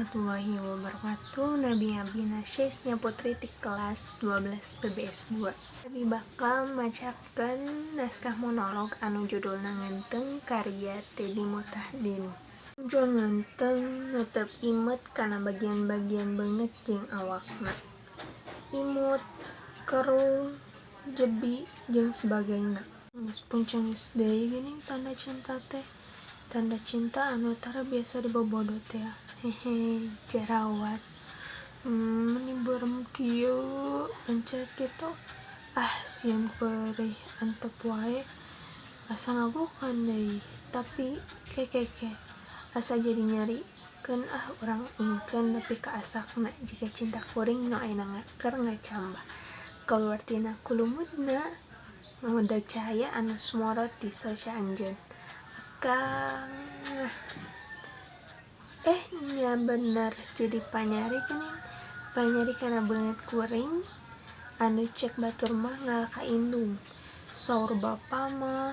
Warahmatullahi wabarakatuh. Nabi Abina Syesnya Putri di kelas 12 PBS 2. Abi bakal macakeun naskah monolog anu judulna Ngenteng karya Teddy Mutahdin. Muncul ngenteng netep imet kana bagian-bagian beungeut jeung awakna. Imut, kerung, jebi, jeung sebagainya. Geus puncengeus deui geuning tanda cinta teh. Tanda cinta anu tara biasa dibobodo teh. Hehe, jerawat. Meni beureum kieu pencet kitu. Ah, sieun perih antep wae. Asa ngagokan deui, tapi kekeke asa jadi nyeri. Keun ah urang ingkeun nepi ka asakna jiga cinta kuring nu ayeuna keur ngacambah. Kaluar tina kulumutna ngawedag cahaya anu sumorot di soca anjeun. Akang nya bener jadi panyari geuning. Panyari kana beungeut kuring anu cek batur mah ngalah ka indung. Saur bapa mah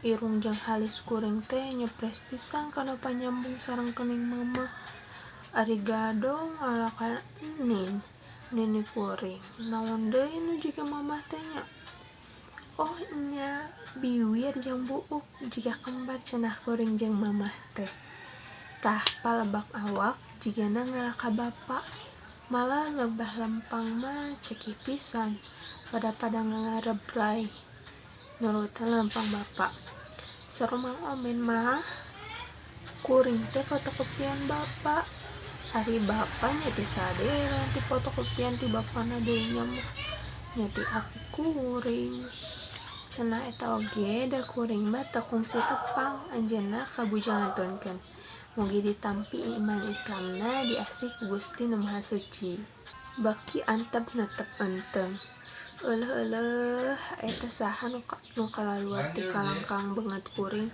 irung jeung halis kuring teh nyepres pisan kana panyambung sareng kening mama. Ari gadong ngalah ka enin, nini kuring. Naon deui nu jiga mamah teh nya? Oh nya, biwir jeung buuk jiga kembar cenah kuring jeung mamah teh. Tah palebak awak jigana ngalah ka bapa. Malah lebah lempang mah cekih pisan pada-pada ngarebray nurutan lempang bapa. Seru Mang Omen mah kuring teh fotokopian bapa. Ari bapa nya ti saderan ti fotokopian ti bapana deui nya mah. Nya ti aki kuring. Cenah eta oge da kuring mah teu kungsi tepang anjeunna kabujang ngantunkeun. Mugi ditampi iman Islamna diasih ku Gusti Nu Maha Suci. Baki antep netep enteng. Euleuh-euleuh eta saha nu kalaluar ti kalangkang beungeut kuring.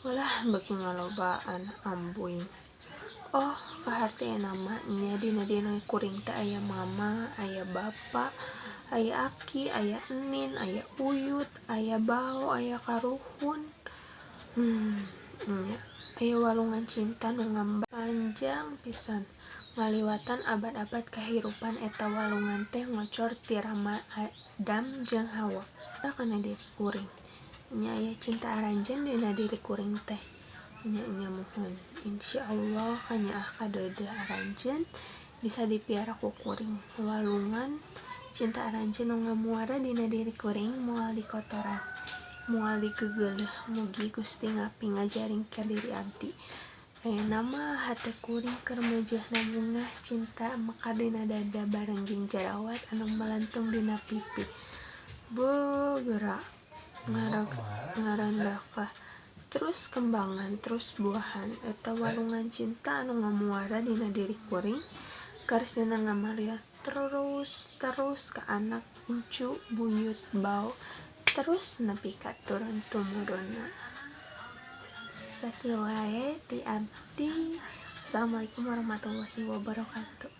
Walah beuki ngalobaan ambuing. Oh, kaharti mah nya dina dina kuring teh aya mama, aya bapa, aya aki, aya enin, aya uyut, aya bao, aya karuhun. Nya aya walungan cinta nu ngambang panjang pisan. Ngaliwatan abad-abad kahirupan eta walungan teh ngocor ti Rama Adam jeung Hawa. Kana diri kuring. Nya aya cinta aranjeun dina diri kuring teh. Nya nya muhun. Insyaallah kanyaah kadeudeuh aranjeun bisa dipiara ku kuring. Walungan cinta aranjeun nu ngamuara dina diri kuring moal dikotoran, moal digegeuleuh. Mugi Gusti ngapi ngajaring ka diri abdi. Ayeuna mah hate kuring keur meujeuhna bungah cinta mekar dina dada bareng jeung jarawat anu melentung dina pipi. Beuh geura ngarandakah terus kembangan terus buahan eta walungan cinta anu ngamuara dina diri kuring karsana ngamaria terus terus ka anak incu buyut bau terus nepi ka turun tumurunna. Sakieu wae ti abdi. Assalamualaikum warahmatullahi wabarakatuh.